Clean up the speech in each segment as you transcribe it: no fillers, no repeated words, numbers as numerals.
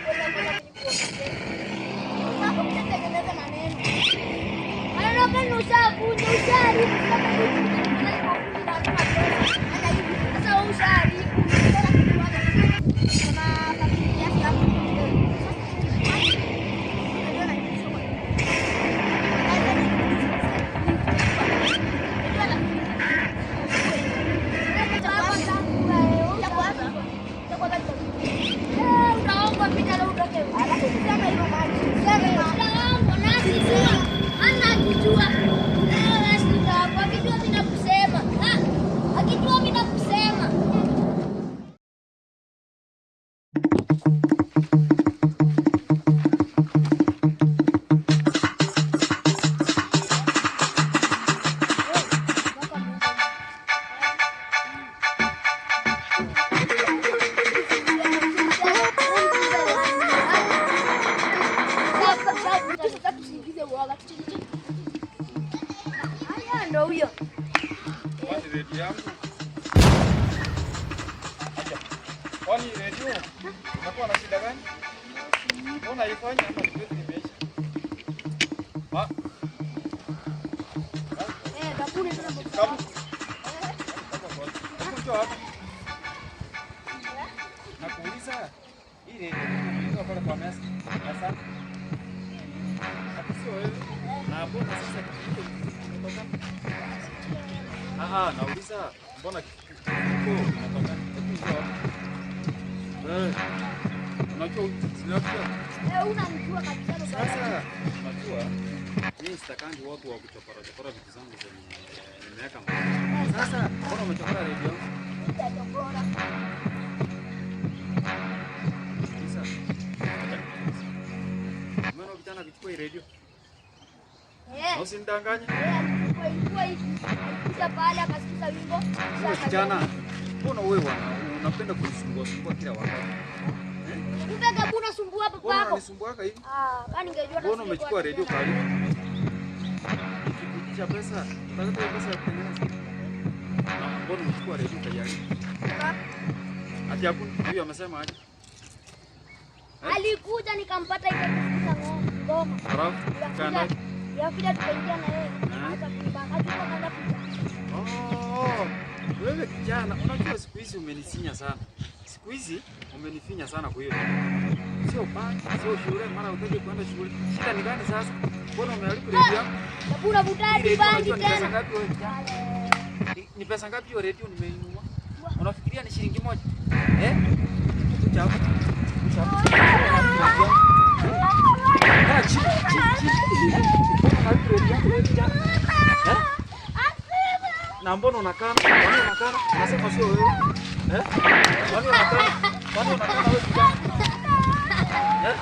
Kwenda kwanza mimi nikuongezee. Hapo mtatengeneza maneno. Maneno gani ushavunja, ushaharibu kama hivi. Sasa wewe ushaharibu. Kama familia yako sasa. Akijua mimi nakusema. Haya ndo huyo. Kwani redio yangu? Acha. Kwani redio inakuwa na shida gani? Mbona haifanyi ama ni betri imeisha? Ha? Eh, kaburi tena. Kabu. Hebu njoo hapa. Nakuuliza, hii redio imewekwa pale kwa meza. Sasa. Hapo sio wewe. Na mbona sasa kifuniko kimetoka? Ah, nauliza mbona kifuniko kinatoka? Hebu njoo hapa. Eh. Unajua sinajua. Eh, unamjua kabisa baba. Sasa unajua mimi sitakangi watu wa kuchokora chokora vitu zangu zenye nimeweka mbele. Sasa mbona umechokora redio yangu? Sijachokora. Sasa acha nikuulize. Umeona kijana akichukua hii redio? Eh. Na usinidanganye. Eh, alikuwa hivi. Alikuja pale akasikiza wimbo. Wewe kijana, mbona wewe unapenda kunisumbua sumbua kila wakati? Kumbe Gabu unasumbua Mbona papako. unanisumbuaka hivi? Ah, kani ningejua Mbona umechukua redio karibu? Nikikuitisha pesa, utaleta hiyo pesa ya kutengeneza? Na mbona umechukua redio kaiharibu? Ati hakuna, huyu amesema aje? Alikuja nikampata ile kusikiza ngoma. Halafu kaenda. Yakuja tukaingia na yeye. Akaanza kuimba, akachukua akaanza kuimba. Oh, wewe kijana, unajua siku hizi umenisinya sana. Siku hizi umenifinya sana kwa hiyo. Sio bangi, sio shule, mara hutaki kwenda shule. Shida ni gani sasa? Mbona umeharibu redio yako? Gabu unavuta Hii hadi redio bangi unajua ni pesa tena. ngapi wewe kijana? Ni pesa ngapi hiyo redio nimeinunua? Unafikiria ni shilingi moja? Eh? Kuja hapa. Kuja hapa. Kaa chini, chini, chini. Mbona unaharibu redio yako wewe kijana? Eh? Na mbona unakana? Kwani unakana? Unasema sio wewe. Eh? Kwani unakana? Kwani unakana wewe kijana? Eh?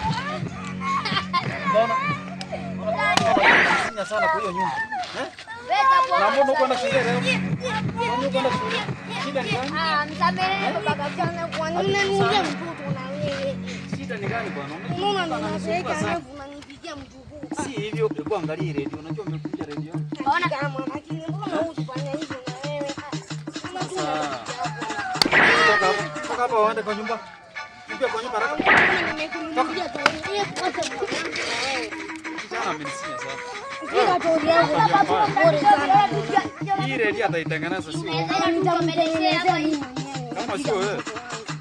Mbona? Mbona sana kwa hiyo nyumba? Eh? Na mbona uko na shule leo? Mbona uko na shule? Shida ni gani? Ah, msamehe baba Gabu. Kwa nini unaniulia mtoto na wewe? Shida ni gani bwana? Unaona Unanisumbua ninazeeka sana. alafu unanipigia mjukuu. Si hivyo, hebu angalia redio. Unajua umekuja redio. Ona. Kama lakini mbona hujifanya hivyo na wewe? Kama tu Sasa. Toka hapa. Toka hapa uende kwa nyumba. Ingia kwa nyumba haraka. Nimekununulia tu. Yeye kwanza mwanangu na wewe. Kijana amenisinya sana. Fika tu yangu pole sana. Hii redio ataitengeneza sio wewe. Nitamtengenezea mimi mwenyewe. Kama sio wewe,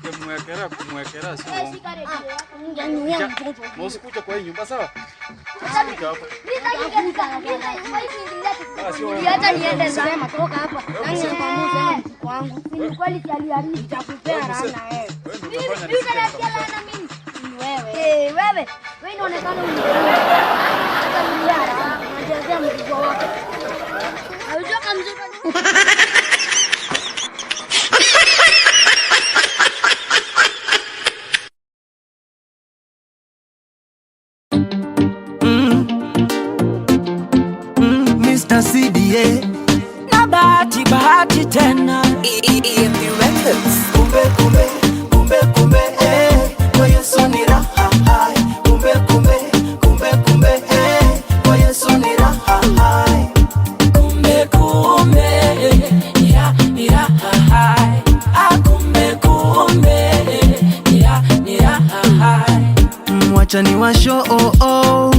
ungemwekelea kumwekelea sio wewe. Shika redio yako. Ungenuia mtoto. Na usikuje kwa hii nyumba sawa? Usikuje hapa. Ah, sio wewe. Hata niende sana. Sema toka hapa. Nani anakuamuza mjukuu wangu? Ni kweli si aliharibu. Nitakupea laana wewe. Wewe ndio Mimi utafanya mimi nisikie utaniatia kabisa. laana mimi. Ni wewe. Eh, wewe. Wewe inaonekana Unachezea mjukuu wako. Unajua kama mtoto. Mr. CDA Na bahati bahati tena. EMP Records. Kumbe kumbe kumbe kumbe eh, kwa Yesu ni raha hai. Kumbe kumbe kumbe kumbe eh, kwa Yesu ni raha hai. Kumbe kumbe ni raha hai. Ah, kumbe kumbe ni raha hai. Wacha ni washo oh, oh,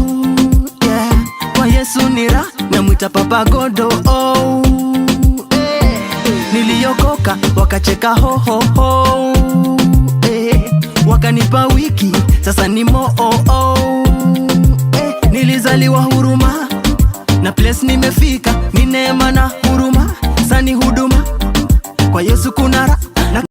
yeah. Kwa Yesu ni raha, namwita Papa Godo oh, eh. Niliokoka wakacheka ho ho ho, eh. Wakanipa wiki sasa ni mo oh, oh, eh. Nilizaliwa huruma na place nimefika ni neema na huruma, sani huduma kwa Yesu kuna raha.